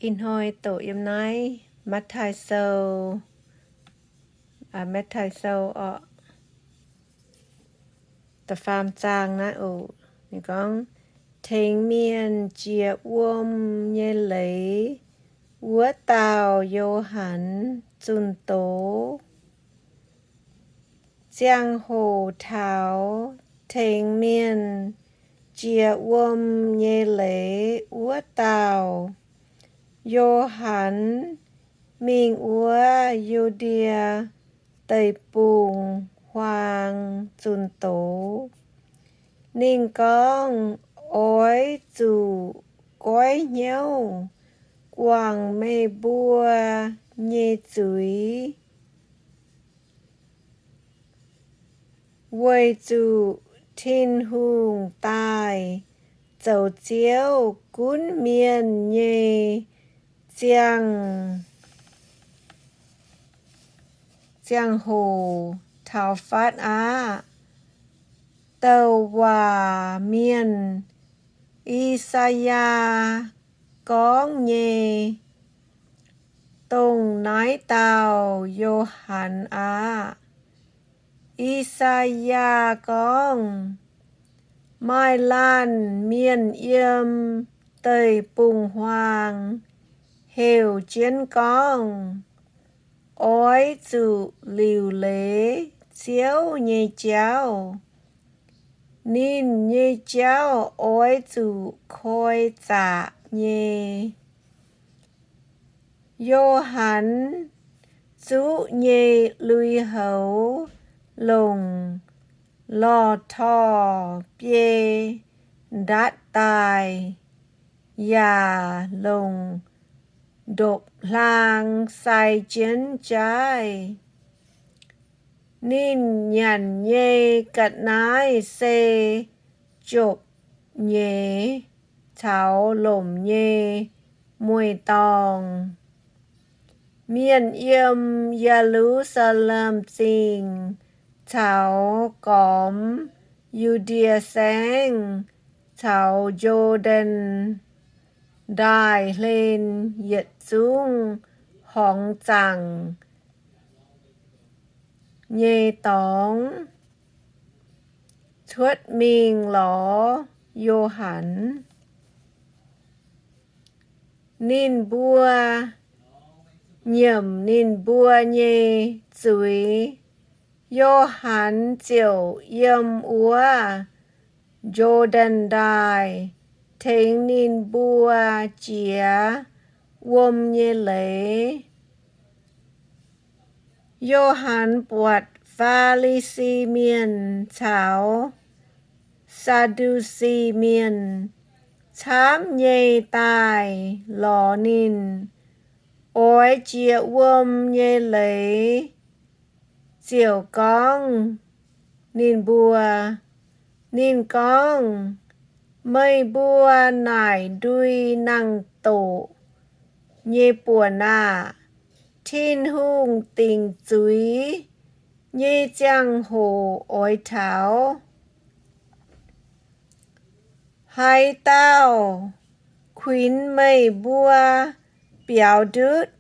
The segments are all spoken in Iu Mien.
Ih hnoi doqc yiem naaiv Matv^taai Sou, Matv^taai Sou oc, da'faam zaang naaiv oc. Ninh gorngv, Tengx mienh jiex wuom nyei leiz wuov dauh Yo^han zunh doz. Ziangh hoc taux tengx mienh jiex wuom nyei leiz wuov dauh, Yo^han mingh wuov Yu^ndie Deic-Bung-Huaang zunh doz. Ninh gorngv, Oix zuqc goiv hnyouv guangc meih mbuo nyei zuiz, weic zuqc Tin-Hungh daaih zoux Ziouv gunv mienh nyei ziangh, ziangh hoc taux fatv aqv. Douc waac mienh I^saa^yaa gorngv nyei, dongh naaiv dauh Yo^han aqv. I^saa^yaa gorngv, Maaih laanh mienh yiem deic-bung-huaang heuc jienv gorngv, Oix zuqc liuc leiz Ziouv nyei jauv. Ninh nyei jauv oix zuqc koi zaqc nyei. Yo^han zuqv nyei lui-houx longc lorh torh biei ndatv daaih, yaac longc ndopv-hlaang sai jienv jaaiv. Ninh nyanc nyei ga'naaiv se jopc nyeiz caux lomc nyei mueiz-dorngh. Mienh yiem Ye^lu^saa^lem Zingh caux gormx Yu^ndie Saengv caux Yo^ndaen Ndaaih hlen yietc zungv horngz zaangc nyei dorngx cuotv mingh lorz Yo^han. Ninh mbuo nyiemc ninh mbuo nyei zuiz. Yo^han ziouc yiem wuov Yo^ndaen Ndaaih tengx ninh mbuo jiex wuom nyei leiz. Yo^han buatc Faa^li^si Mienh caux Saa^ndu^si Mienh camv nyei daaih lorz ninh oix jiex wuom nyei leiz, ziouc gorngv ninh mbuo, ninh gorngv, Meih mbuo naaic ndui nangh doqc nyei buonc aah! Tin-Hungh dingc zuiz nyei ziangh hoc oix taux. Haaix dauh kuinx meih mbuo biaux ndutv,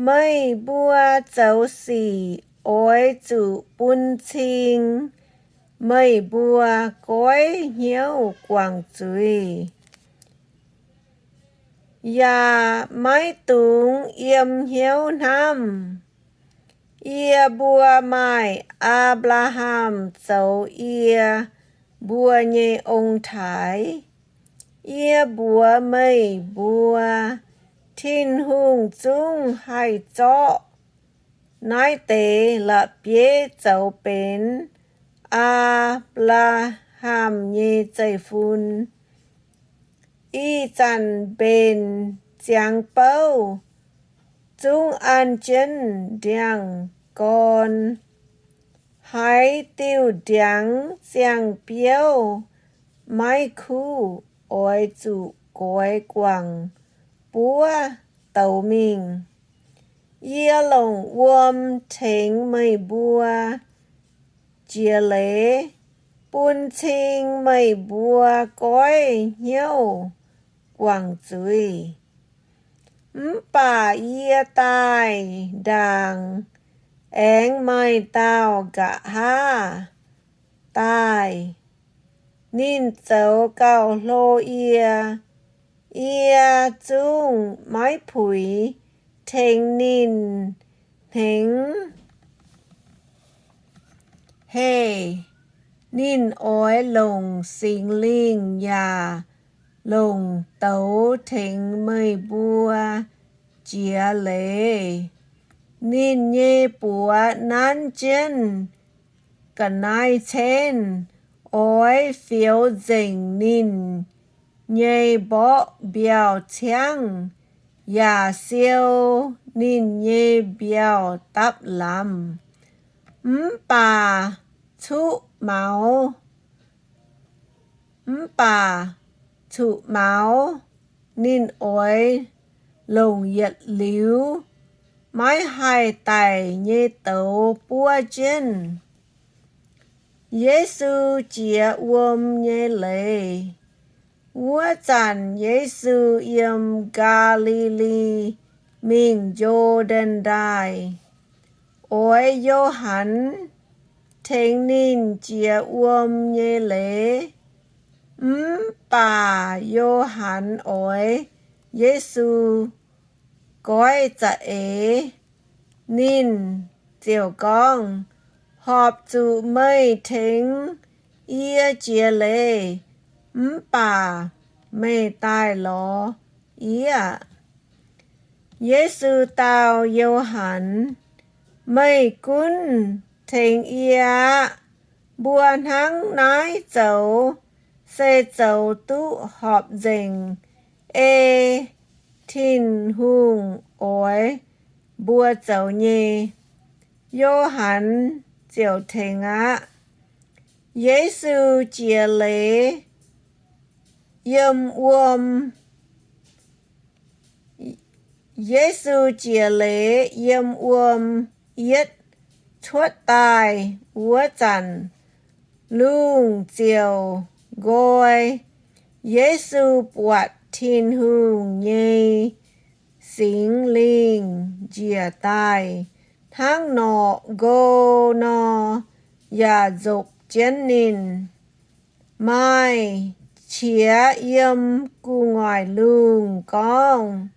meih mbuo zoux sic oix zuqc bun cing meih mbuo goiv hnyouv guangc zuiz, yaac maiv dungx yiem hnyouv hnamv. Yie mbuo maaih Apc^laa^ham zoux yie mbuo nyei ong-taaix. Yie mbuox meih mbuo, Tin-Hungh zungv haih zorqv naaiv deix la'bieiv zoux benx Apc^laa^ham nyei zeiv-fun. Ih zanc mbenc ziangx bouv zungv an jienv ndiangx-gorn. Haaix diuh ndiangx ziangh biouv maiv kuv oix zuqc goix guangc buov douz mingh. Yie longc wuom tengx meih mbuo jiex leiz, bun cing meih mbuo goiv hnyouv guangc zuiz. Mv baac yie daaih ndaangc aengx maaih dauh nqa'haav daaih. Ninh zoux gauh hlo yie. Yie zungv maiv puix tengx ninh hnengv. Heh, ninh oix longc Singx Lingh yaac longc douz tengx meih mbuo jiex leiz. Ninh nyei buoz nanv jienv ga'naaiv-ceqv oix fioux nzengc ninh nyei mborqv mbiauh ciangv yaac siou ninh nyei mbiauh dapv lamz. Mv baac cuqv maux, mv baac cuqv maux ninh oix longc yietc liuz maiv haih daic nyei douz buov jienv. Yesu Jiex Wuom Nyei Leiz. Wuov zanc Yesu yiem Gaa^li^li mingh Yo^ndaen Ndaaih, oix Yo^han tengx ninh jiex wuom nyei leiz. Mv baac Yo^han oix Yesu goiv za'eix. Ninh ziouc gorngv, Horpc zuqc meih tengx yie jiex leiz, mv baac meih daaih lorz yie aqv. Yesu dau Yo^han, Meih gunv tengx yie aqv. Mbuo hnangv naaiv zoux se zoux duqv horpc nzengc ei Tin-Hungh oix mbuo zoux nyei. Yo^han ziouc tengx aqv. Yesu Jiex Leiz Yiem Wuom. Yesu jiex leiz yiem wuom. Yietv cuotv daaih wuov zanc, lungh ziouc nqoi. Yesu buatc Tin-Hungh nyei Singx Lingh njiec daaih hnangv norqc nqo nor, yaac nzopc jienv ninh. Maaih qiex yiem gu'nguaaic lungh gorngv,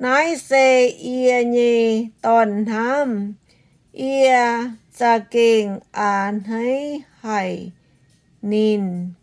Naaiv se yie nyei Dorn-hnamv. Yie za'gengh a'hneiv haic ninh.